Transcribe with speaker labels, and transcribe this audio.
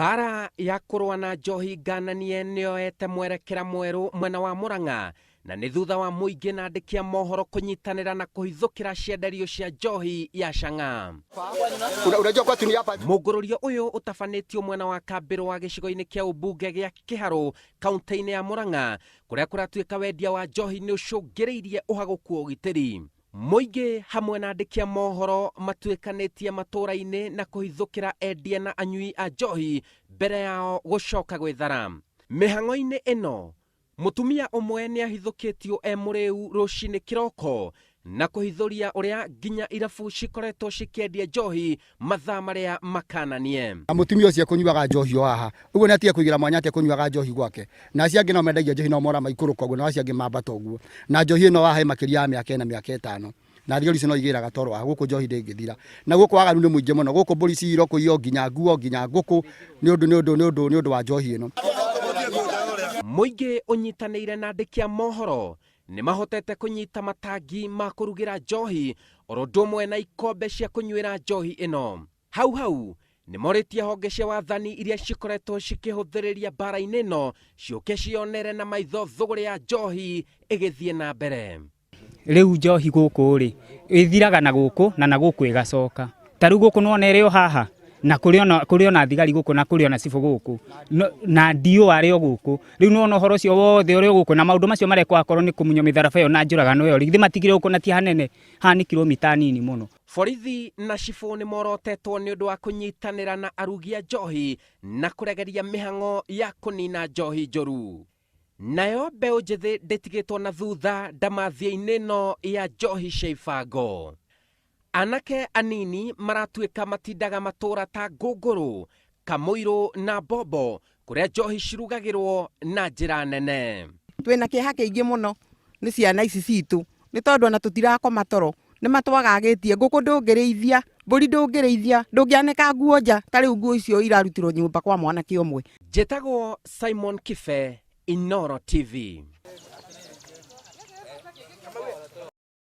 Speaker 1: Mbara ya kũrũa na njohi ngananie nĩyoete mwerekera mwerũ mwena wa Murang'a na nĩ thutha wa mũingĩ na andĩki a mohoro kũnyitanĩra na kũhithũkĩra cienderio cia njohi ya chang'aa.
Speaker 2: Unajua kwetu ni hapa.
Speaker 1: Mũngũrũrio ũyũ ũtabanĩtio mwena wa Kambĩrũ wa gĩcigo-inĩ kĩa ũmbunge gĩa Kĩharũ kaunti-inĩ ya Murang'a kũrĩa kũratuĩka wendia wa njohi nĩ ũcũngĩrĩirie ũhagũku wa ũgitĩri. Mũingĩ hamwe na andĩki a mohoro matuĩkanĩtie matũũra-inĩ na kũhithũkĩra endia na anyui a njohi mbere yao gũcoka gwĩthara. Mĩhang'o-inĩ ĩno, mũtumia ũmwe nĩ ahithũkĩtio e mũrĩu rũcinĩ kĩroko na kũhithũria ũrĩa nginya irabu cikoretwo cikĩendia njohi mathaa marĩa makananie.
Speaker 2: Na mũtumia ũcio ekũnyuaga njohi o haha ũguo nĩ atige kũigĩra mwanya atĩ ekũnyuaga njohi gwake, na acio angĩ no mendagia njohi no mora maikũrũka ũguo, na acio angĩ mambata ũguo, na njohi ĩno haha ĩ makĩria ya mĩaka ĩna mĩaka ĩtano, na thigari icio no igĩraga toro haha, gũkũ njohi ndĩngĩthira, na gũkũ waganu nĩ mũingĩ mũno, gũkũ mbũri ciyirwo kũiywo nginya nguo nginya ngũkũ nĩ ũndũ nĩ ũndũ nĩ ũndũ nĩ ũndũ wa njohi ĩno.
Speaker 1: Mũingĩ ũnyitanĩire na andĩki a mohoro nĩ mahotete kũnyita matangi ma kũrugĩra njohi oro ũndũ ũmwe na ikombe cia kũnyuĩra njohi ĩno. Hau hau nĩ morĩtie honge cia wathani iria cikoretwo cikĩhũthĩrĩria mbara-inĩ ĩno ciũke cionere na maitho thũgũrĩ ya njohi ĩgĩthiĩ na mbere.
Speaker 3: Rĩu njohi gũkũ rĩ, ĩthiraga na gũkũ na na gũkũ ĩgacoka. Ta rĩu gũkũ nĩwona ĩrĩ o haha, na kũrĩ ona kũrĩ ona thigari gũkũ na kũrĩ ona cibũ gũkũ, na DO arĩ o gũkũ. Rĩu nĩwona ũhoro ũcio wothe ũrĩ o gũkũ na maũndũ macio marekwo akorwo nĩ kũmunywo mĩtharaba ĩyo na njũragano ĩyo rĩ, githĩ matigire gũkũ na ti hanene? Haha nĩ kilomita nini mũno.
Speaker 1: Borithi na cibũ nĩ morotetwo nĩ ũndũ wa kũnyitanĩra na arugi a njohi na kũregeria mĩhang'o ya kũnina njohi njũru. Nayo mbeũ njĩthĩ ndĩtigĩtwo na thutha ndamathia-inĩ ĩno ya njohi cia ibango. Anake anini maratuĩka matindaga matũũra ta Ngũngũrũ, Kamũirũ na Mbombo kũrĩa njohi cirugagĩrwo na njĩra nene.
Speaker 4: Twĩna kĩeha kĩingĩ mũno nĩ ciana ici citũ nĩ tondũ ona tũtirakoma toro, nĩ matwagagĩtie, ngũkũ ndũngĩrĩithia, mbũri ndũngĩrĩithia, ndũngĩanĩka nguo nja, ta rĩu nguo icio irarutirwo nyũmba kwa mwanake ũmwe.
Speaker 1: Njĩtagwo Simon Kibe, Inooro TV.